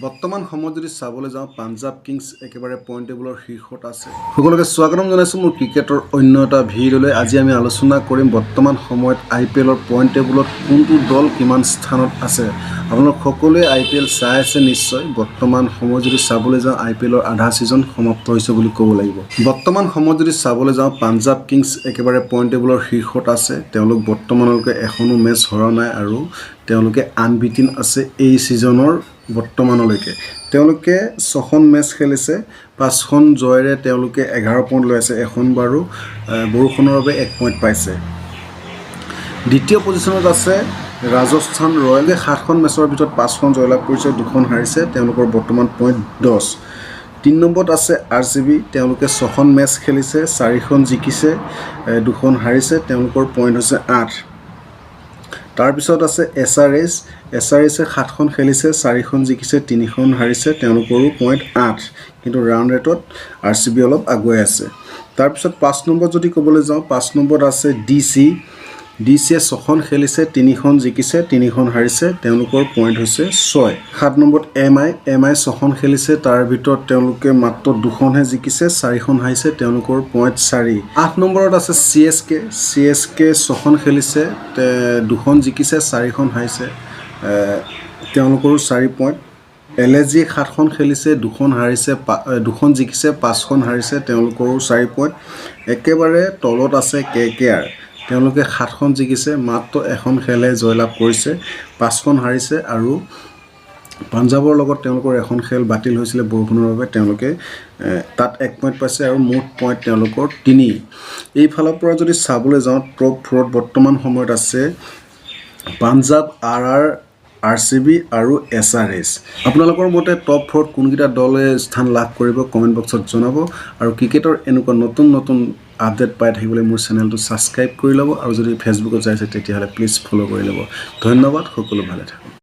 বৰ্তমান সময়ত যদি চাবলৈ যাওঁ, পাঞ্জাৱ কিংছ একেবাৰে পইণ্ট টেবুলৰ শীৰ্ষত আছে। সকলোকে স্বাগতম জনাইছোঁ মোৰ ক্ৰিকেটৰ অন্য এটা ভিডিঅ'লৈ। আজি আমি আলোচনা কৰিম বৰ্তমান সময়ত আই পি এলৰ পইণ্ট টেবুলত কোনটো দল কিমান স্থানত আছে। আপোনালোক সকলোৱে আই পি এল চাই আছে নিশ্চয়। বৰ্তমান সময়ত যদি চাবলৈ যাওঁ, আই পি এলৰ আধা ছিজন সমাপ্ত হৈছে বুলি ক'ব লাগিব। বৰ্তমান সময়ত যদি চাবলৈ যাওঁ, পাঞ্জাৱ কিংছ একেবাৰে পইণ্ট টেবুলৰ শীৰ্ষত আছে। তেওঁলোক বৰ্তমানলৈকে এখনো মেচ হৰা নাই আৰু তেওঁলোকে আনবিটিন আছে এই ছিজনৰ। বৰ্তমানলৈকে তেওঁলোকে ছখন মেচ খেলিছে। পাঁচখন জয়েৰে তেওঁলোকে 11 পইণ্ট লৈ আছে। এখন বাৰু বৰষুণৰ বাবে 1 পইণ্ট পাইছে। দ্বিতীয় পজিশ্যনত আছে ৰাজস্থান ৰয়েলে। সাতখন মেচৰ ভিতৰত পাঁচখন জয়লাভ কৰিছে, দুখন হাৰিছে। তেওঁলোকৰ বৰ্তমান পইণ্ট 10। তিনি নম্বৰত আছে আৰ চি বি। তেওঁলোকে ছখন মেচ খেলিছে, চাৰিখন জিকিছে, দুখন হাৰিছে। তেওঁলোকৰ পইণ্ট হৈছে 8। তাৰপিছত আছে S R H. S R এইচে সাতখন খেলিছে, চাৰিখন জিকিছে, তিনিখন হাৰিছে। তেওঁলোকৰো পইণ্ট 8। কিন্তু ৰান ৰেটত আৰ চি বি অলপ আগুৱাই আছে। তাৰপিছত 5 নম্বৰত যদি ক'বলৈ যাওঁ, 5 নম্বৰত আছে ডি চি। ডি চিয়ে ছখন খেলিছে, তিনিখন জিকিছে, তিনিখন হাৰিছে। তেওঁলোকৰ পইণ্ট হৈছে 6। 7 নম্বৰত এম আই। এম আই ছখন খেলিছে, তাৰ ভিতৰত তেওঁলোকে মাত্ৰ দুখনহে জিকিছে, চাৰিখন হাৰিছে। তেওঁলোকৰ পইণ্ট 4। 8 নম্বৰত আছে চি এছ কে। চি এছ কে ছখন খেলিছে, দুখন জিকিছে, চাৰিখন হাৰিছে। তেওঁলোকৰো 4 পইণ্ট। এল এছ জি সাতখন খেলিছে, দুখন হাৰিছে, দুখন জিকিছে, পাঁচখন হাৰিছে। তেওঁলোকৰো 4 পইণ্ট। একেবাৰে তলত আছে কে কে আৰ। তেওঁলোকে সাতখন জিকিছে, মাত্ৰ এখন খেলহে জয়লাভ কৰিছে, পাঁচখন হাৰিছে আৰু পাঞ্জাৱৰ লগত তেওঁলোকৰ এখন খেল বাতিল হৈছিলে বৰষুণৰ বাবে। তেওঁলোকে তাত 1 পইণ্ট পাইছে আৰু মুঠ পইণ্ট তেওঁলোকৰ 3। এইফালৰ পৰা যদি চাবলৈ যাওঁ, টপ ফ'ৰত বৰ্তমান সময়ত আছে Punjab, R R, R C B আৰু এছ আৰ এইচ। আপোনালোকৰ মতে টপ ফ'ৰত কোনকেইটা দলে স্থান লাভ কৰিব, কমেণ্ট বক্সত জনাব। আৰু ক্ৰিকেটৰ এনেকুৱা নতুন নতুন আপডেট পাই থাকিবলৈ মোৰ চেনেলটো ছাবস্ক্ৰাইব কৰি ল'ব আৰু যদি ফেচবুকত চাইছে, তেতিয়াহ'লে প্লিজ ফ'ল' কৰি ল'ব। ধন্যবাদ, সকলো ভালে থাকক।